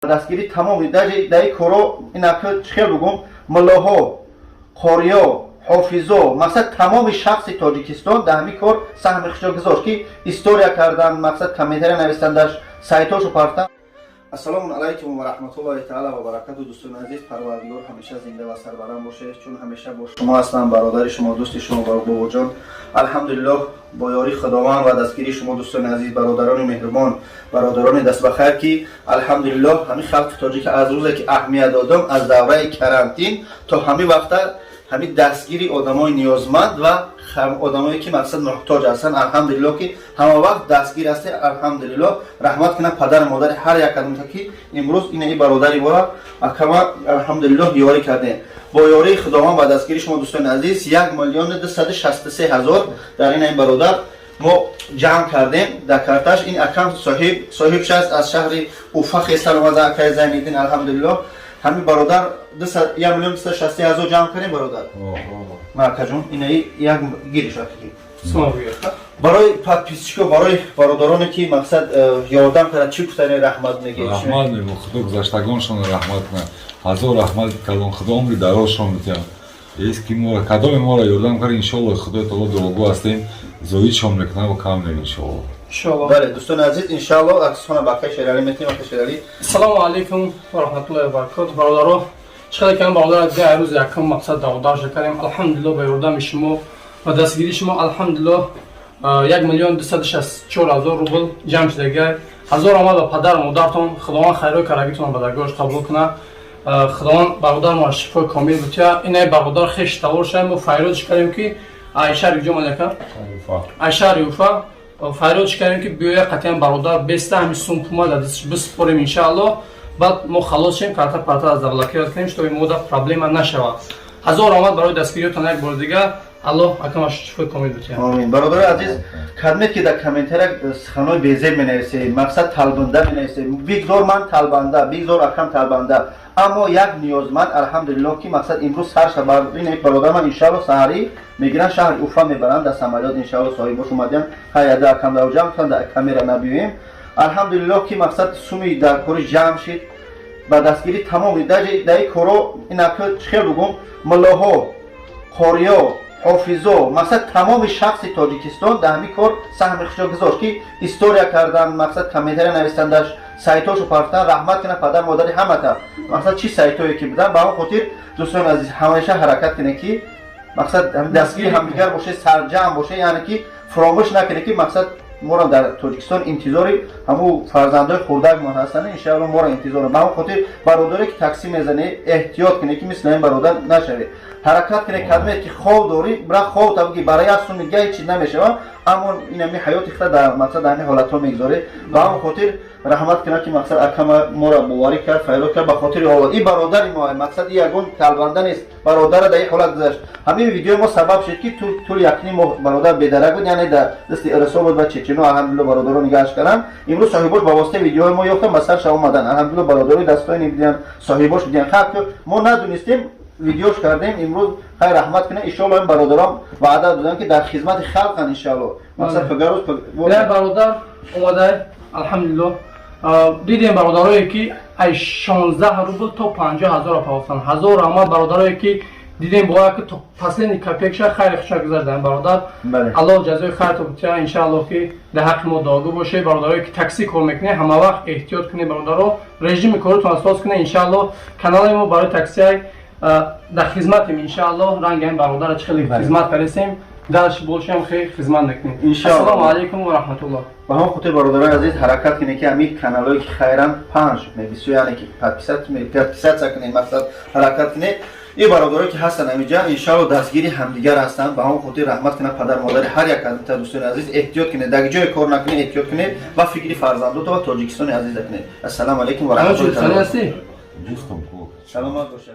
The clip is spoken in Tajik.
Дастгирии тамоми дар ин коро ин чӣ хел бугум, муллоҳо, қориё, ҳофизо, мақсад, тамоми шахси Тоҷикистон дар ҳамин кор саҳми худшо гузошт, ки история кардан, мақсад, комментария навистан, дар сайтҳошо партан. Ассалому алайкум ва раҳматуллоҳи таала ва баракату. Дӯстони азиз, Парвардигор ҳамеша зинда ва сарбаланд бошед, чун ҳамеша бо шумо ҳастам, бародари шумо, дӯсти шумо, Бобоҷон. Алҳамдулиллоҳ, бо ёрии Худованд ва дастгирии шумо, дӯстони азиз, бародарони меҳрубон, бародарони дастбахайр, ки алҳамдулиллоҳ, ҳамин халқи тоҷик аз рӯзе ки аҳамият додам, аз давраи карантин то ҳамин вақта, ҳамин дастгири одамои ниёзманд ва одамое ки, мақсад, муҳтоҷ ҳастанд, алҳамдулиллоҳ, ки ҳама вақт дастгир ҳастед. Алҳамдулиллоҳ, раҳмат кунад падару модари ҳар як кадомта, ки имрӯз ина и бародари бора акама, алҳамдулиллоҳ, ёрӣ кардем. Бо ёрии Худованд ва дастгири шумо, дӯстони азиз, 1 263 000 дар ина ин бародар мо ҷамъ кардем дар карташ. Ин акам соҳиб шаст аз шаҳри Уфа хестан омада, акаи Зайниддин. Алҳамдулиллоҳ, ҳамин бародар 1 260 000 ҷамъ кардем, бародар. Акаҷон, инаи як гириш, акаки, барои подписчико, барои бародароне ки, мақсад, ёрдам кард, чӣ гуфтани, раҳмат мегӣ? Раҳмат мегӯ, Худо гузаштагоншонро раҳмат кунад. Ҳазор раҳмат калон, Худо умри дарозшон битиҳад. Эс ки моро, кадоме моро ёрдам кард, иншоалло, Худои таоло дуогӯ ҳастем, зоидшон мекунад ва кам нем, иншоалло. Иншоалло. Бале, дӯстони азиз, иншоалло, аксона ба акаи Шералӣ метиҳем. Акаи Шералӣ. Ассалому алайкум ва раҳматуллоҳи ва баракоту. Бародаро, чӣ қадар кам бародар дига рӯзи якум, мақсад, даводарша кардем. Алҳамдулилло, ба ёрдами шумо ва дастгирии шумо, алҳамдулилло, 1 264 000 рубл ҷамъ шудагай. Ҳазор омад ба падару модартон. Худованд хайрои карагитон ба даргоҳаш қабул кунад. Худованд бародармо шифои комил бутия. Инаи бародар хеш тавор шавем, мо файродш кардем, ки айшари ҷо малака, айшари Уфа файродш кардем, ки биёя қатъиян бародар беста, ҳамин сумпума дар дасташ биспорем, иншаалло. Баъд мо халос шем, карта парта аз заблокировать кунем, чтобы мода проблема нашавад. Ҳазор омад барои дастгириётон. Як бори дигар Аллоҳ акамаш шифои комил бутия. Омин. Бародари азиз, кадмед ки дар комментария суханои безеб менависед, мақсад, талбанда менависед, бигзор ман талбанда, бигзор акам талбанда, аммо як ниёзманд, алҳамдулиллоҳ, ки, мақсад, имрӯз сар шабар ин бародар ман, иншаалло, саҳарӣ мегиранд, шаҳри Уфа мебаранд дар самолёт, иншаалло. Соҳибош омадиян, ҳаяда акам дар ҷамъ кунанд, дар камера набиёем. Алҳамдулиллоҳ, ки, мақсад, суми дар кори ҷамъ шид ба дастгирии тамоми дар ин коро ин чӣ хел бугум, муллоҳо, қориё, ҳофизо, мақсад, тамоми шахси Тоҷикистон дар ҳамин кор саҳми худшо гузошт, ки история кардан, мақсад, комментария навистан, дар сайтҳошо партан. Раҳмат кунад падар модари ҳамата, мақсад, чӣ сайтҳое ки будан. Ба ҳамон хотир, дӯстони азиз, ҳамеша ҳаракат кунед, ки, мақсад, дастгири ҳамдигар бошед, сарҷамъ бошед, яъне ки фуромӯш накунед, ки, мақсад, моро дар Тоҷикистон интизори ҳамун фарзандои хурдакмон ҳастанд, иншаалло, моро интизор. Ба ҳамон хотир, бародаре ки таксӣ мезанед, эҳтиёт кунед, ки мисли ин бародар нашавед. Ҳаракат кунед, кадмед ки хов дорӣ, бира хов та буги, барои як суми дига ҳеҷ чиз намешавад, аммо инами ҳаёти худа дар, мақсад, дар ҳамин ҳолатҳо мегузоред. Ба ҳамон хотир раҳмат кунад, ки, мақсад, акама моро боварӣ кард, файрод кард, ба хотири Аллоҳ. Ин бародари мо, мақсад, ин ягон талбанда нест, бародара дар ин ҳолат гузашт. Ҳамин видеои мо сабаб шуд, ки тӯли якним моҳ бародар бедарак буд, яъне дар дасти ирсо буд ва чечено. Алҳамдулилло, бародаро нигаҳаш карданд. Имрӯз соҳибош ба воситаи видеои мо ёфтан, ба сарша омадан. Алҳамдулилло, бародарои дастони бидиҳанд, соҳибош бидиҳанд. Хак мо надонистем, видеош кардем. Имрӯз хайр, раҳмат кунед. Иншоалло, ин бародарон ваъда доданд, ки дар хизмати халқанд, иншоалло. Мақсад, пагарӯз як бародар омадай, алҳамдулилло. Дидем бародарое ки аз 16 рубл то 50 ҳазора павофтанд. Ҳазор раҳмат, бародарое ки дидем, бояд ки то последний копейкша хайри хуша гузаштанд, бародар. Аллоҳ ҷазои хайрто бутия, иншааллоҳ, ки дар ҳаққи мо дуогӯ бошед. Бародарое ки таксӣ кор мекунед, ҳама вақт эҳтиёт кунед, бародаро, режими коритон асос кунед. Иншааллоҳ, канали мо барои таксиай дар хизматем, иншааллоҳ. Ранги ҳамин бародара чӣ хеле хизмат кардесем, дальше бошем, хеле хизмат мекунем. Ассалому алайкум ва раҳматуллоҳ. Ба ҳамон хотир, бародарони азиз, ҳаракат кунед, ки ҳамин каналҳое ки хайран панҷ мебису, яъне ки подписаться кунед, мақсад, ҳаракат кунед. Ин бародарое ки ҳастанд ҳаминҷа, иншаалло, дастгири ҳамдигар ҳастанд. Ба ҳамон хотир раҳмат кунад падар модари ҳар як та. Дӯстони азиз, эҳтиёт кунед, дар ҷое кор накунед, эҳтиёт кунед ва фикри фарзандото ва Тоҷикистони азиза кунед. Ассалому алайкум ва раҳматуллоҳи. Саломат бошед.